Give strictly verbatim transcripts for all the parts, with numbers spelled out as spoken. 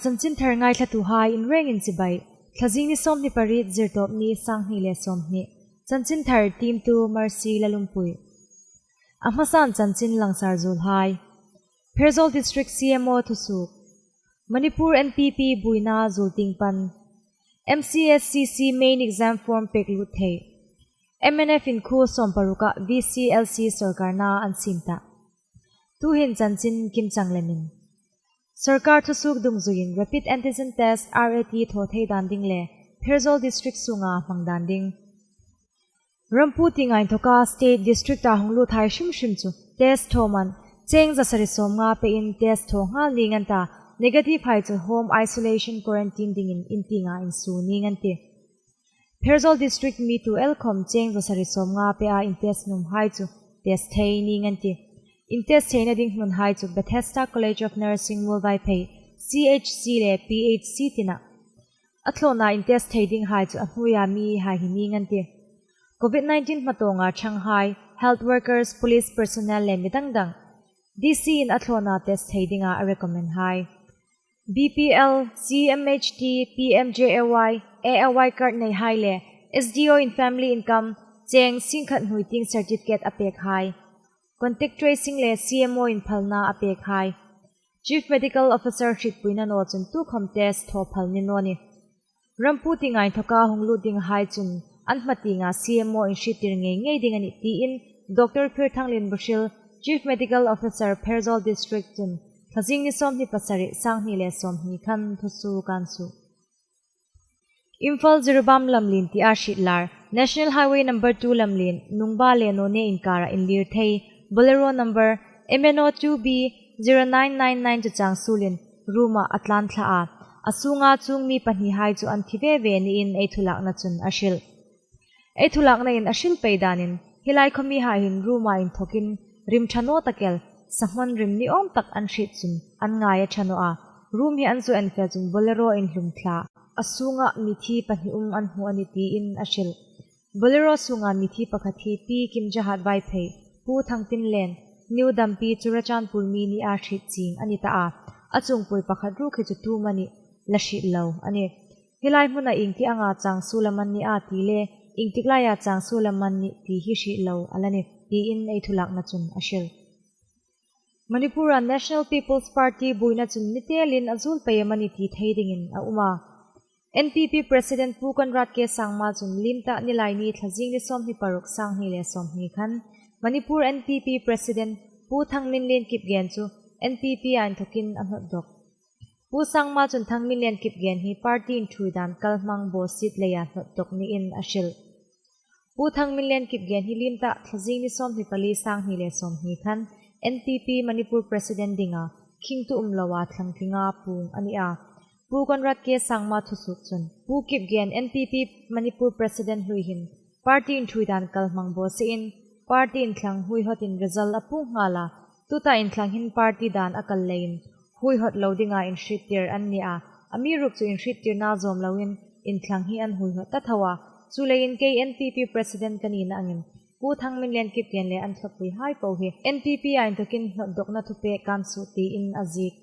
Chanchinthar ngaithlatuhai inrengin chibai. Thlazing ni sawmhni pariet, Zirtawpni, sanghni le sawmhni. Chanchinthar tiemtu Mercy Lalumpui. A hmasan chanchin langsar zuolhai. Pherzawl District C M O thusuok. Manipur N P P buoina zuol tieng pan M C S C C main exam form pek lut thei. M N F in khuo sawmparuka V C L C sawrkar na an siem ta. Tuhin chanchin kimchang lemin. Sawrkar thusuok dungzuiin rapid antigen test, R A T, thaw thei dan ding le Pherzawl District sunga hmang dan ding. Rampu tienga inthoka state district-a hung luthai hrim hrim chu test thaw man cheng za sari sawmnga pein test thaw nghal ning an ta, negative hai chu home isolation quarantine dingin in tienga insuo ning an tih. Pherzawl District mi tu el khawm cheng za sari sawmnga pea in test nuomhai chu test thei ning an tih. In test theina ding hmunhai chu Bethesda College of Nursing Muolvaiphei, C H C le P H C tina. A thlawna in test thei dinghai chu a hnuoia mihai hi ning an tih. Covid nineteen hmatawnga ṭhanghai, health workers, police personnel le mi dang dang. D C in a thlawna test thei dinga a recommend hai. B P L, C M H T, P M J A Y, A A Y card neihai le S D O in family income, cheng singkhat hnuoi tieng certificate a pekhai. Contact tracing le C M O in phalna a pekhai. Chief Medical Officer hrietpuina naw chun tukhawm test thaw phal ni naw nih. Rampu tienga inthoka hung lut dinghai chun an hma tienga C M O inhriettir ngei ngei ding a nih tiin Doctor Phirthanglen Buhril, Chief Medical Officer, Pherzawl District chun Thlazing ni sawmhni pasari, sanghni le sawmhni khan thusuok an suo. Imphal Jiribam lamlien tia hriet lar, National Highway number two lamlien, Nungba le Noney inkara inlir thei Bolero number M N O two B zero nine nine nine chu chang suolin Ruma a tlan thla a. A sunga chuong mi pahnihai chu an thi ve ve niin ei thulakna chun a hril. Ei thulaknain a hril pei danin, hi lai khaw mihai hin Ruma inthokin rim ṭha naw tak el, sahmawn rim ni awm tak an hriet chun an ngai a ṭha naw a. Rum hi an zu en fel chun Bolero inhlum thla, a sunga mithi pahni um an hmu a nih tiin a hril. Bolero sunga mithi pakhat hi Pi Kimjahat Vaiphei, Pu Thangtinlen, New Dampi, Churachandpur mi nia hriet chieng a ni ta a. A chungpui pakhat ruok hi chu tu am a nih, la hriet lo a nih. Hi lai hmuna ieng tik anga chang suol am a ni a ti le, ieng tik laia chang suol am a nih ti hi hriet lo a la nih, tiin ei thulakna chun a hril. Manipur-a National People's Party buoina chun ni telin a zuol pei am a nih ti thei dingin a um a. N P P President Pu Conrad K Sangma chun liem ta Nilaini Thlazing ni sawmhni paruk, sanghni le sawmhni khan Manipur N P P President Pu Thangminlen Kipgen chu N P P a inthokin a hnawt dawk. Pu Sangma chun Thangminlen Kipgen hi party inṭhuoi dan kalhmang bawsiet leia hnawt dawk niin a hril. Pu Thangminlen Kipgen hi liem ta Thlazing ni sawmhni pali, sanghni le sawmhni khan N P P Manipur President dinga khingtu um loa thlangtlinga puong a ni a. Pu Conrad K Sangma thusuok chun Pu Kipgen N P P Manipur President hlui hin party inṭhuoi dan kalhmang bawsiein party inthlang huihawtin result a puong nghal a, tuta inthlang hin party dan a kal leiin huihawt lo dinga inhriettir an ni a, amiruokchu inhriettirna zawm loin inthlang hi an huihawt ta tho a. Chuleiin kei N P P President ka nina angin Pu Thangminlen Kipgen le an thlawpuihai po hi N P P a inthokin hnawt dawkna thupek kan suo tiin a ziek.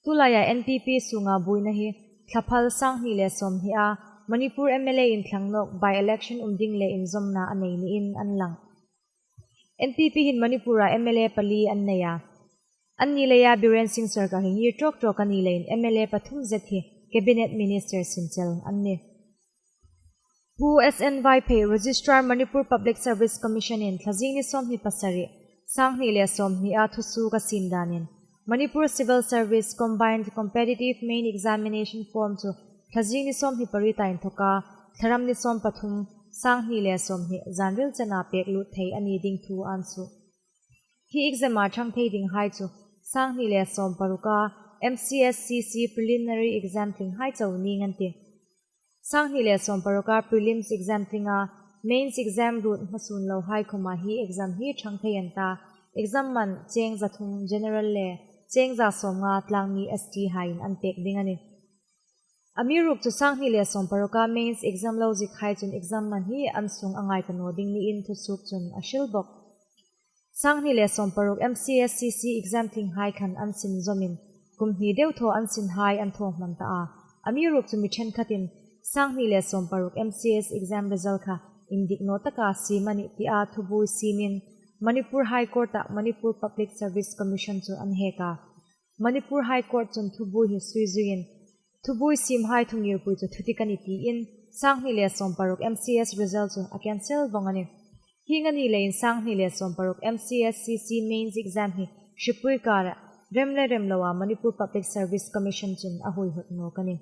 Tulaia N P P sunga buoina hi thlaphal sanghni le sawmhni a Manipur M L A inthlang nawk by-election um ding le inzawmna a nei niin an lang. N P P hin Manipur-a M L A pali an nei a. Anni leia Biren Singh sawrkar hi ngir tawk tawk a ni leiin M L A pathum zet hi Cabinet Minister sim chel an nih. Pu S N Vaiphei, Registrar Manipur Public Service Commission-in Thlazing ni sawmhni pasari, sanghni le sawmhni a thusuok a siem danin Manipur Civil Service Combined Competitive Main Examination Form chu Thlazing ni sawmhni pariet-a inthoka Thlaram ni sawm pathum, sanghni le sawmhni zanril chena pek lut thei a ni ding thu an suo. Hi exam-a ṭhang thei dinghai chu sanghni le sawm paruka M C S C C preliminary exam tlinghai chau ning an tih. Sanghni le sawm paruka prelims exam tlinga mains exam ruot hmasuon lohai khawma hi exam hi ṭhang thei an ta. Exam man cheng za thum general le cheng za sawmnga tlangmi S T haiin an pek ding a nih. Amiruokchu sanghni le sawm paruka mains exam lo ziekhai chun exam man hi an sung a ngai ta naw ding niin thusuok chun a hril bawk. Sanghni le sawm paruk M C S C C exam tlinghai khan an sin zawmin kum hni deu thaw an sinhai an thaw hman ta a. Amiruokchu mi ṭhenkhatin sanghni le sawmparuk M C S exam result kha indik naw taka siem a nih tia thubuoi siemin Manipur High Court-a Manipur Public Service Commission chu an hek a. Manipur High Court chun thubuoi hi sui zuiin, thubuoi siemhai thungirpui chu thutik a nih tiin sanghni le sawmparuk M C S result chu a cancel vong a nih. Hieng a ni leiin sanghni le sawmparuk M C S C C mains exam hi hripui kara rem le rem loa Manipur Public Service Commission chun a huihawt nawk a nih.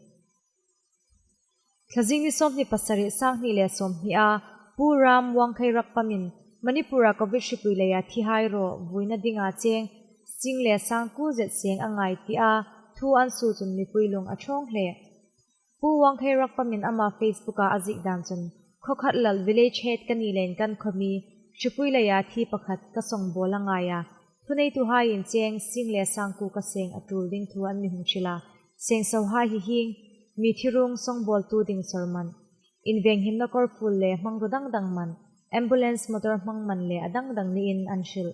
Thlazing ni sawmhni pasari sanghni le sawmhnia Pu Ram Wangkheirakpamin Manipura Covid hripui leia thihai raw vuina dinga cheng sing le sang kuo zet seng a ngai tia thu an suo chun mipui lung a ṭhawng hle. Pu Wangkheirakpamin ama Facebook-a a ziek dan chun, khawkhat lal village head ka ni leiin kan khawmi hripui leia thi pakhat ka sawngbawl a ngai a. Thuneituhai in cheng sing le sang kuo ka seng a tul ding thu an mi hung hril a. Sengsohai hi hieng, mi thi ruong sawngbawltu ding sawr man, inveng himna kawrfuol le hmangruo dang dang man, ambulance motor hmang man le a dang dang niin an hril.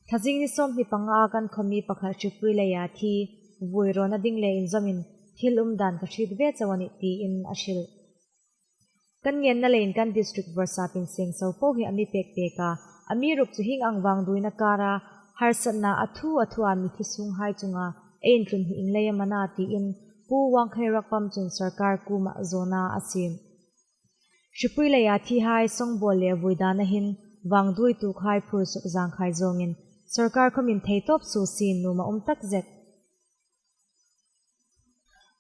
Thlazing ni sawmhni panga kan khawmi pakhat hripui leia thi vuoi rawna ding le inzawmin thil um dan ka hriet ve chau a nih tiin a hril. Kan ngenna leiin kan district Varsapin Sengso po hi a mi pek pek a, amiruokchu hieng ang vangduoina kara harsatna a thu a thua mi thi sunghai chunga ei intlun hi ieng leia am a na tiin Pu Wangkheirakpam chun sawrkar kuoma zawna a siem. Hripui leia thihai sawngbawl le vuoi dana hin vangduoi tuokhai phur suk zangkhai zawngin sawrkar khawmin theitawp suo sien nuom a um tak zet.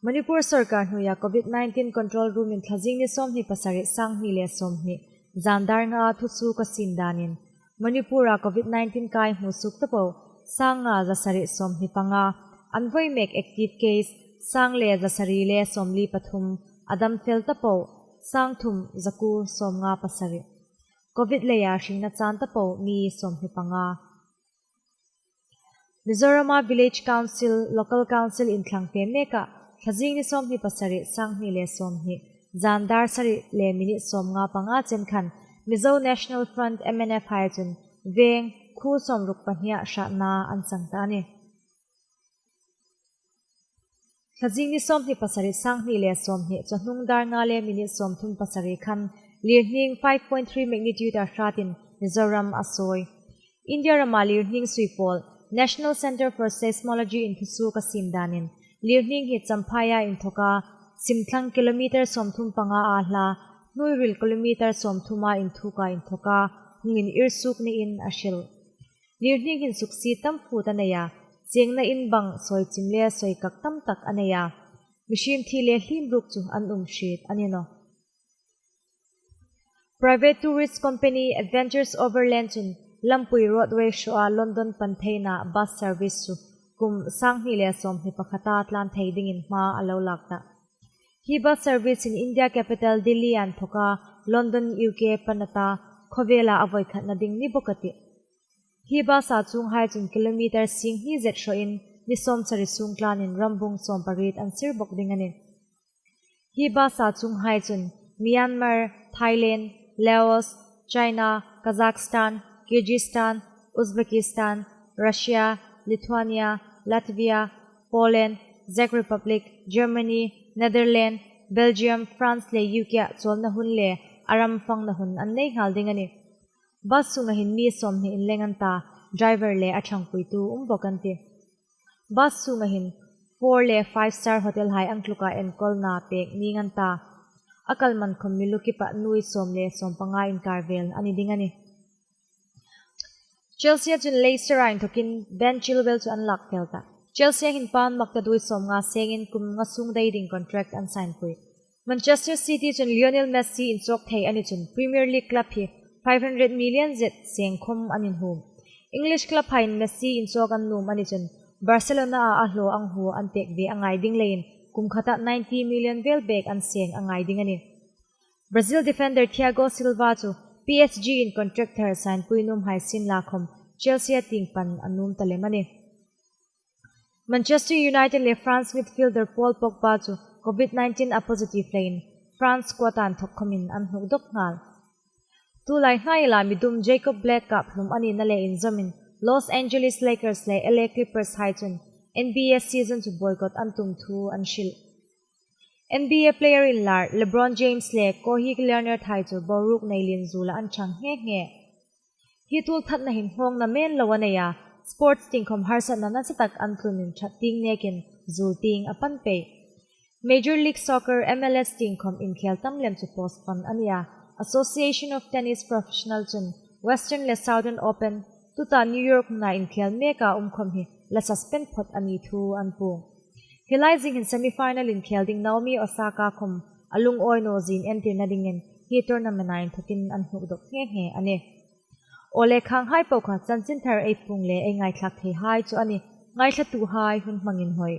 Manipur sawrkar hnuoia Covid nineteen control room-in thlazing ni sawmhni pasari sanghni le sawmhni zan dar ngaa thusuok a siem danin Manipura Covid nineteen kai hmusuok ta po sangnga zasari sawmhni panga, an voi mek active case sang le zasari le sawmli pathum, a dam fel ta po sangthum zakuo sawmnga pasari, Covid leia hringna chan ta po mi sawmhni panga. Mizorama Village Council, Local Council inthlang fe meka thlazing ni sawmhni pasari sanghni le sawmhni zan dar sari le minute sawmnga panga chen khan Mizo National Front, M N F hai chun veng khuo sawmruk pahnia hrâtna an chang ta a nih. Thlazing ni sawmhni pasari sanghni le sawmhni chawhnung dar nga le minute sawmthum pasari khan lirhning five point three magnitude-a hrâtin Mizoram a sawi. India rama lirhning suipawl National Centre for Seismology-in thusuok a siem danin lirhning hi Champhaia inthoka simthlang kilometre sawmthum panga a hla, hnuoi ril kilometre sawmthuma inthuka inthoka hung inir suok niin a hril. Lirhning hin suksiet tam fut a nei a, chengna in bang sawi chim le sawi kak tam tak a nei a, mihriem thi le hliem ruok chu an um hriet a ni nawh. Private tourist company Adventures Overland chun lampui roadway hrawha London pan theina bus service chu kum sanghni le sawmhni pakhata tlan thei dingin hma a lo lak ta. Hi bus service-in India capital Delhi-a inthoka London, U K pan a ta, khawvela a voi khatna ding ni bawk a tih. Hi bus-a chuonghai chun kilometre singhni zet hrawin ni sawmsari sung tlanin rambung sawmpariet an sir bawk ding a nih. Hi bus-a chuonghai chun Myanmar, Thailand, Laos, China, Kazakhstan, Kyrgyzstan, Uzbekistan, Russia, Lithuania, Latvia, Poland, Czech Republic, Germany, Netherlands, Belgium, France le U K-a chawlna hun le a ram fangna hun an nei nghal ding a nih. Bus sunga hin mi sawmhni inleng an ta, driver le a ṭhangpuitu um bawk an tih. Bus sunga hin four le five star hotel-hai ang tluka enkawlna pek ning an ta. A kalman khawm mi lukipa nuoi sawm le sawmpanga inkar vel a ni ding a nih. Chelsea chun Leicester-a inthokin Ben Chilwell chu an lak fel ta. Chelsea hin pound maktaduoi sawmnga sengin kum nga sung dai ding contract an signpui. Manchester City chun Lionel Messi inchawk thei a ni chun Premier League club hi five hundred million zet seng khawm an inhum. English club-haiin Messi inchawk an nuom a ni chun Barcelona-a a hlaw ang hu an pek ve a ngai ding leiin kum khata ninety million vel bek an seng a ngai ding a nih. Brazil defender Thiago Silva chu P S G-in contract thar signpui nuomhai sienla khawm Chelsea tieng pan a nuom ta lem a nih. Manchester United le France midfielder Paul Pogba chu Covid nineteen-a positive leiin France squad-a inthok khawmin an hnuk dawk nghal. Tulai hnai ela mi dum Jacob Blake-a hlum a nina le inzawmin Los Angeles Lakers le L A Clippers-hai chun N B A season chu boycott an tum thu an hril. N B A player inlar LeBron James le Kawhi Leonard hai chu boruok nei lien zuola an chang nghe nghe. Hi tuolthatna hin hawngna men lo a nei a, sports tieng khawm harsatna nasa tak an tlunin ṭhat tieng nekin zuol tieng a pan pei. Major League Soccer, M L S tieng khawm inkhel tam lem chu postpone a ni a. Association of Tennis Professional chun Western le Southern Open tuta New York hmuna inkhel meka um khawm hi la suspend phawt a ni thu an puong. Hi lai zing hin semi-final inkhel ding Naomi Osaka khawm a lungawi naw zin entirna dingin hi tournament-a inthokin an hnuk dawk nghe nghe a nih. Aw le, khang hai po kha chanchinthar ei puong le ei ngaithlak thei hai chu a nih. Ngaithlatuhai hun hmangin hoi.